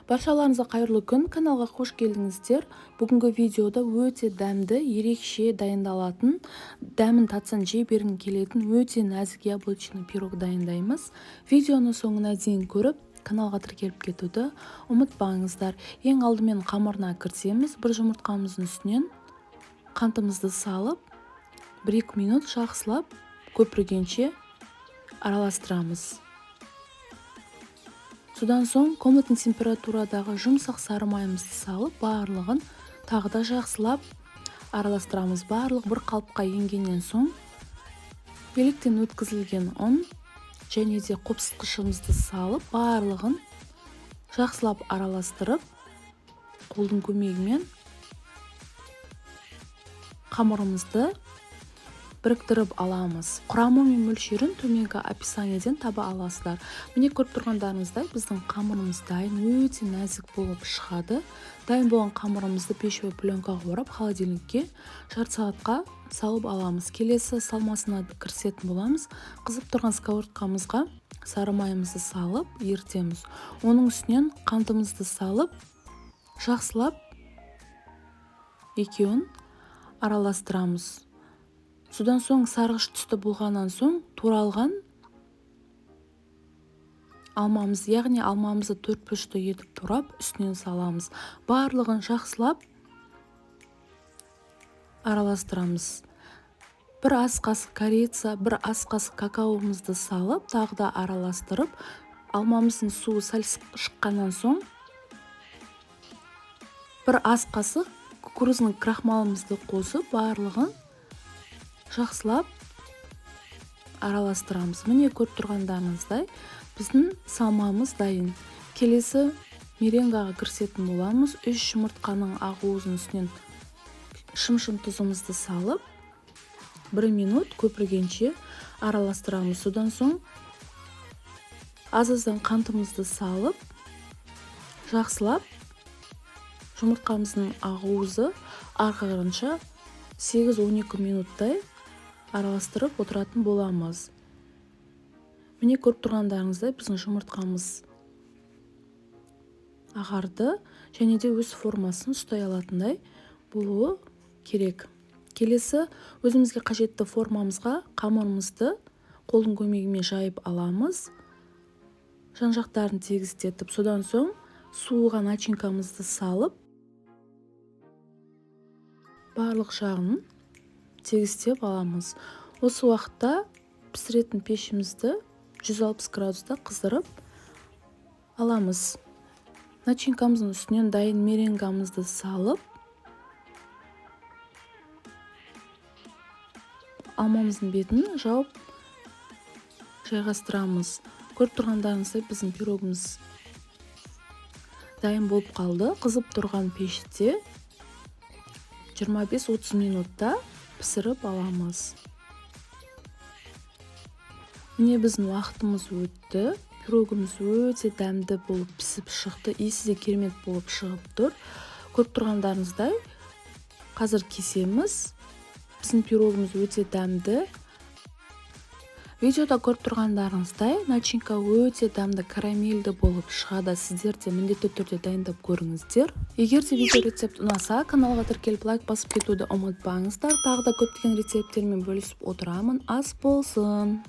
Баршаларыңызға қайырлы күн, каналға қош келдіңіздер. Бүгінгі видеода өте дәмді, ерекше дайындалатын, дәмін татсаң жей бергің келетін өте нәзік яблочный пирог дайындаймыз. Видеоны соңына дейін көріп, каналға тіркеліп кетуді ұмытпаңыздар. Ең алдымен қамырына кірісеміз. Бір жұмыртқамыздың үстінен қантымызды салып, 1-2 минут жақсылап көпіргенше араластырамыз. Содан соң комнатный температурадағы жұмсақ сары майымызды салып, барлығын тағы да жақсылап араластырамыз. Барлық бір қалыпқа енгеннен соң електен өткізілген ұн және де қопсытқышымызды салып, барлығын жақсылап араластырып, қолдың көмегімен қамырымызды біріктіріп аламыз. Құрамы мен мөлшерін төменгі описаниеден таба аласыздар. Міне, көріп тұрғандарыңыздай, біздің қамырымыз дайын, өте нәзік болып шығады. Дайын болған қамырымызды пищевой пленкаға орап, холодильникке жарты сағатқа салып аламыз. Келесі салмасына кірісетін боламыз. Қызып тұрған сковородкамызға сары майымызды салып, ерітеміз. Оның үстінен қантымызды салып, жақсылап екеуін араластырамыз. Содан соң сарғыш түсті болғаннан соң туралған алмамыз, яғни алмамызды төрт бұрышты етіп турап, үстінен саламыз. Барлығын жақсылап араластырамыз. Бір ас қасық корица, бір ас қасық какаомызды салып, тағы да араластырып, алмамыздың суы сәл шыққаннан соң бір ас қасық кукурузный крахмалымызды қосып, барлығын жақсылап араластырамыз. Міне, көріп тұрғандарыңыздай, біздің салмамыз дайын. Келесі меренгаға кірісетін боламыз. 3 жұмыртқаның ақуызының үстінен шым-шым тұзымызды салып, 1 минут көпіргенше араластырамыз. Содан соң аз-аздан қантымызды салып, жақсылап жұмыртқамыздың ақуызы ағарғанша 8-12 минуттай араластырып отыратын боламыз. Міне, көріп тұрғандарыңыздай, біздің жұмыртқамыз ағарды және де өз формасын ұстай алатындай болуы керек. Келесі өзімізге қажетті формамызға қамырымызды қолдың көмегімен жайып аламыз. Жан-жақтарын тегістетіп, содан соң суыған начинкамызды салып, барлық жағын тегістеп аламыз. Осы уақытта пісіретін пешімізді 160 градуста қыздырып аламыз. Начинкамыздың үстінен дайын меренгамызды салып, алмамыздың бетін жауып жайғастырамыз. Көріп тұрғандарыңыздай, біздің пирогымыз дайын болып қалды. Қызып тұрған пеште 25-30 минутта пісіріп аламыз. Міне, біздің уақытымыз өтті. Пирогымыз өте дәмді болып пісіп шықты. Иісі де керемет болып шығып тұр. Көріп тұрғандарыңыздай, қазір кесеміз. Біздің пирогымыз өте дәмді. Видеода көріп тұрғандарыңыздай, начинка өте дәмді, карамельді болып шығады. Сіздер де міндетті түрде дайындап көріңіздер. Егер де видео рецепт ұнаса, каналға тіркеліп, лайк басып кетуді ұмытпаңыздар. Тағы да көптеген рецепттермен бөлісіп отырамын. Ас болсын!